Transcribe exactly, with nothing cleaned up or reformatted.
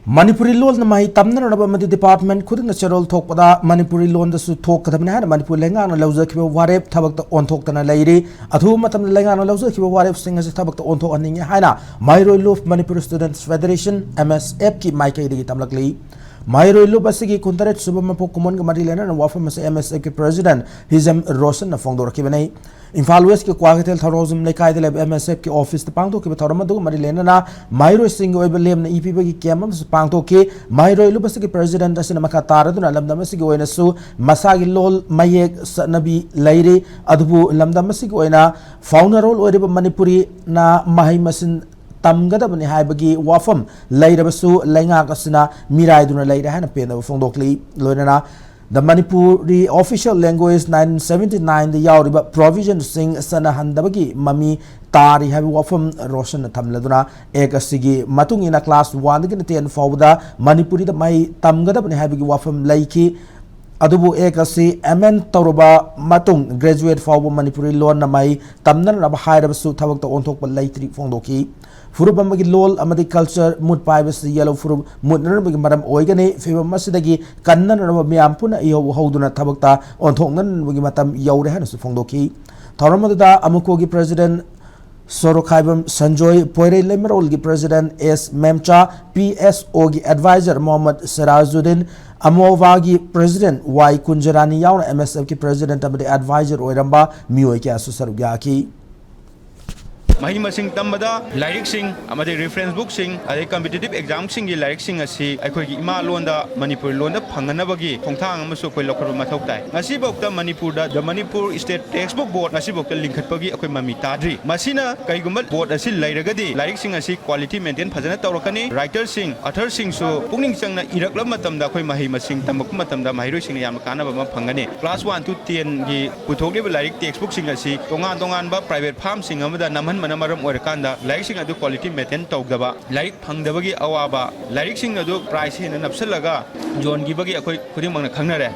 ꯃꯅꯤꯄꯨꯔꯤ ꯂꯣꯟꯅ ꯃꯍꯩ ꯇꯝꯅꯅꯕ ꯑꯃꯗꯤ department ꯈꯨꯗꯤꯡꯅ ꯆꯦꯔꯣꯜ ꯊꯣꯛꯄꯗ ꯃꯅꯤꯄꯨꯔꯤ ꯂꯣꯟꯗꯁꯨ ꯊꯣꯛꯀꯗꯕꯅꯤ ꯍꯥꯏꯅ ꯃꯅꯤꯄꯨꯔ ꯂꯩꯉꯥꯛꯅ ꯂꯧꯖꯈꯤꯕ ꯋꯥꯔꯦꯞ ꯊꯕꯛꯇ ꯑꯣꯟꯊꯣꯛꯇꯅ ꯂꯩꯔꯤ꯫ ꯑꯊꯨꯕ ꯃꯇꯝꯗ ꯂꯩꯉꯥꯛꯅ ꯂꯧꯖꯈꯤꯕ ꯋꯥꯔꯦꯞꯁꯤꯡ ꯑꯁꯤ ꯊꯕꯛꯇ ꯑꯣꯟꯊꯣꯛꯍꯟꯅꯤꯡꯉꯤ ꯍꯥꯏꯅ ꯃꯍꯩꯔꯣꯏ ꯂꯨꯞ Manipur Students Federation, M S F ꯀꯤ ꯃꯥꯏꯀꯩꯗꯒꯤ ꯇꯝꯂꯛꯂꯤ꯫ ꯃꯍꯩꯔꯣꯏ ꯂꯨꯞ ꯑꯁꯤꯒꯤ ꯀꯨꯟꯇꯔꯦꯠ ꯁꯨꯕ ꯃꯄꯣꯛ ꯀꯨꯝꯑꯣꯟꯒ ꯃꯔꯤ ꯂꯩꯅꯅ ꯋꯥꯐꯝ ꯑꯁꯤ M S F ꯀꯤ President ꯍꯤꯖꯝ ꯔꯣꯁꯟꯅ ꯐꯣꯡꯗꯣꯔꯛꯈꯤꯕꯅꯤ꯫ ꯏꯝꯐꯥꯜ ꯋꯦꯁꯀꯤ ꯀ꯭ꯋꯥꯀꯩꯊꯦꯜ ꯊꯧꯔꯣꯖꯝ ꯂꯩꯀꯥꯏꯗ ꯂꯩꯕ M S F ꯀꯤ office ꯇ ꯄꯥꯡꯊꯣꯛꯈꯤꯕ ꯊꯧꯔꯝ ꯑꯗꯨꯒ ꯃꯔꯤ ꯂꯩꯅꯅ ꯃꯍꯩꯔꯣꯏꯁꯤꯡꯒꯤ ꯑꯣꯏꯕ ꯂꯦꯝꯅ ꯏ ꯄꯤꯕꯒꯤ camp ꯑꯃꯁꯨ ꯄꯥꯡꯊꯣꯛꯈꯤ꯫ ꯃꯍꯩꯔꯣꯏ ꯂꯨꯞ ꯑꯁꯤꯒꯤ President ꯑꯁꯤꯅ ꯃꯈꯥ ꯇꯥꯔꯗꯨꯅ ꯂꯝꯗꯝ ꯑꯁꯤꯒꯤ ꯑꯣꯏꯅꯁꯨ ꯃꯁꯥꯒꯤ ꯂꯣꯜ ꯃꯌꯦꯛ ꯆꯠꯅꯕꯤ ꯂꯩꯔꯤ, ꯑꯗꯨꯕꯨ ꯂꯝꯗꯝ ꯑꯁꯤꯒꯤ ꯑꯣꯏꯅ ꯐꯥꯎꯅꯔꯣꯜ ꯑꯣꯏꯔꯤꯕ ꯃꯅꯤꯄꯨꯔꯤꯅ ꯃꯍꯩ ꯃꯁꯤꯡ ꯇꯝꯒꯗꯕꯅꯤ ꯍꯥꯏꯕꯒꯤ ꯋꯥꯐꯝ ꯂꯩꯔꯕꯁꯨ ꯂꯩꯉꯥꯛ ꯑꯁꯤꯅ ꯃꯤꯔꯥꯏꯗꯨꯅ ꯂꯩꯔꯦ ꯍꯥꯏꯅ ꯄꯦꯟꯗꯕ ꯐꯣꯡꯗꯣꯛꯂꯤ꯫ ꯂꯣꯏꯅꯅ The Manipuri Official Language nineteen seventy nine ꯗ ꯌꯥꯎꯔꯤꯕ provision ꯁꯤꯡ ꯆꯠꯅꯍꯟꯗꯕꯒꯤ ꯃꯃꯤ ꯇꯥꯔꯤ ꯍꯥꯏꯕ ꯋꯥꯐꯝ ꯔꯣꯁꯟꯅ ꯊꯝꯂꯗꯨꯅ, Act ꯑꯁꯤꯒꯤ ꯃꯇꯨꯡ ꯏꯟꯅ class one ꯗꯒꯤꯅ ten ꯐꯥꯎꯕꯗ ꯃꯅꯤꯄꯨꯔꯤꯗ ꯃꯍꯩ ꯇꯝꯒꯗꯕꯅꯤ ꯍꯥꯏꯕꯒꯤ ꯋꯥꯐꯝ ꯂꯩꯈꯤ꯫ ꯑꯗꯨꯕꯨ Act ꯑꯁꯤ amend ꯇꯧꯔꯕ ꯃꯇꯨꯡ graduate ꯐꯥꯎꯕ ꯃꯅꯤꯄꯨꯔꯤ ꯂꯣꯟꯅ ꯃꯍꯩ ꯇꯝꯅꯅꯕ ꯍꯥꯏꯔꯕꯁꯨ ꯊꯕꯛꯇ ꯑꯣꯟꯊꯣꯛꯄ ꯂꯩꯇ꯭ꯔꯤ ꯐꯣꯡꯗꯣꯛꯈꯤ꯫ ꯐꯨꯔꯨꯞ ꯑꯃꯒꯤ ꯂꯣꯜ ꯑꯃꯗꯤ culture ꯃꯨꯠꯄ ꯍꯥꯏꯕꯁꯤ ꯌꯦꯜꯂꯧ ꯐꯨꯔꯨꯞ ꯃꯨꯠꯅꯅꯕꯒꯤ ꯃꯔꯝ ꯑꯣꯏꯒꯅꯤ꯫ ꯐꯤꯕꯝ ꯑꯁꯤꯗꯒꯤ ꯀꯟꯅꯅꯕ ꯃꯤꯌꯥꯝ ꯄꯨꯟꯅ ꯏꯍꯧ ꯍꯧꯗꯨꯅ ꯊꯕꯛꯇ ꯑꯣꯟꯊꯣꯛꯅꯅꯕꯒꯤ ꯃꯇꯝ ꯌꯧꯔꯦ ꯍꯥꯏꯅꯁꯨ ꯐꯣꯡꯗꯣꯛꯈꯤ꯫ ꯊꯧꯔꯝ ꯑꯗꯨꯗ ꯑꯃꯨꯀꯣꯒꯤ President ꯁꯣꯔꯣꯈꯥꯏꯕꯝ ꯁꯟꯖꯣꯏ, ꯄꯣꯏꯔꯩ ꯂꯩꯃꯔꯣꯜꯒꯤ President ꯑꯦꯁ ꯃꯦꯝꯆꯥ, P S O ꯒꯤ advisor ꯃꯣꯍꯝꯃꯗ ꯁꯤꯔꯥꯖꯨꯗꯤꯟ, ꯑꯃꯣꯕꯥꯒꯤ President ꯋꯥꯏ ꯀꯨꯟꯖꯔꯥꯅꯤ ꯌꯥꯎꯅ M S F ꯀꯤ President ꯑꯃꯗꯤ advisor ꯑꯣꯏꯔꯝꯕ ꯃꯤꯑꯣꯏ ꯀꯌꯥꯁꯨ ꯁꯔꯨꯛ ꯌꯥꯈꯤ꯫ ꯃꯍꯩ ꯃꯁꯤꯡ ꯇꯝꯕꯗ ꯂꯥꯏꯔꯤꯛꯁꯤꯡ ꯑꯃꯗꯤ reference book ꯁꯤꯡ, ꯑꯗꯩ competitive exam ꯁꯤꯡꯒꯤ ꯂꯥꯏꯔꯤꯛꯁꯤꯡ ꯑꯁꯤ ꯑꯩꯈꯣꯏꯒꯤ ꯏꯃꯥ ꯂꯣꯟꯗ, ꯃꯅꯤꯄꯨꯔꯤ ꯂꯣꯟꯗ ꯐꯪꯅꯅꯕꯒꯤ ꯈꯣꯡꯊꯥꯡ ꯑꯃꯁꯨ ꯑꯩꯈꯣꯏ ꯂꯧꯈꯠꯄ ꯃꯊꯧ ꯇꯥꯏ꯫ ꯉꯁꯤꯐꯥꯎꯗ ꯃꯅꯤꯄꯨꯔꯗ The Manipur State Textbook Board ꯉꯁꯤꯐꯥꯎꯗ ꯂꯤꯡꯈꯠꯄꯒꯤ ꯑꯩꯈꯣꯏ ꯃꯃꯤ ꯇꯥꯗ꯭ꯔꯤ꯫ ꯃꯁꯤꯅ ꯀꯩꯒꯨꯝꯕ board ꯑꯁꯤ ꯂꯩꯔꯒꯗꯤ ꯂꯥꯏꯔꯤꯛꯁꯤꯡ ꯑꯁꯤ quality maintain ꯐꯖꯅ ꯇꯧꯔꯛꯀꯅꯤ꯫ Writer ꯁꯤꯡ, author ꯁꯤꯡꯁꯨ ꯄꯨꯛꯅꯤꯡ ꯆꯪꯅ ꯏꯔꯛꯂꯕ ꯃꯇꯝꯗ ꯑꯩꯈꯣꯏ ꯃꯍꯩ ꯃꯁꯤꯡ ꯇꯝꯃꯛꯄ ꯃꯇꯝꯗ ꯃꯍꯩꯔꯣꯏꯁꯤꯡꯅ ꯌꯥꯝꯅ ꯀꯥꯟꯅꯕ ꯑꯃ ꯐꯪꯒꯅꯤ꯫ Class one to ten ꯒꯤ ꯄꯨꯊꯣꯛꯂꯤꯕ ꯂꯥꯏꯔꯤꯛ text book ꯁꯤꯡ ꯑꯁꯤ ꯇꯣꯉꯥꯟ ꯇꯣꯉꯥꯟꯕ private firm ꯁꯤꯡ ꯑꯃꯗ ꯅꯝꯍꯟꯕꯅ ꯃꯔꯝ ꯑꯣꯏꯔꯀꯥꯟꯗ ꯂꯥꯏꯔꯤꯛꯁꯤꯡ ꯑꯗꯨ quality maintain ꯇꯧꯗꯕ, ꯂꯥꯏꯔꯤꯛ ꯐꯪꯗꯕꯒꯤ ꯑꯋꯥꯕ, ꯂꯥꯏꯔꯤꯛꯁꯤꯡ ꯑꯗꯨ price ꯍꯦꯟꯅ ꯅꯞꯁꯤꯜꯂꯒ ꯌꯣꯟꯈꯤꯕꯒꯤ ꯑꯩꯈꯣꯏ ꯈꯨꯗꯤꯡꯃꯛꯅ ꯈꯪꯅꯔꯦ꯫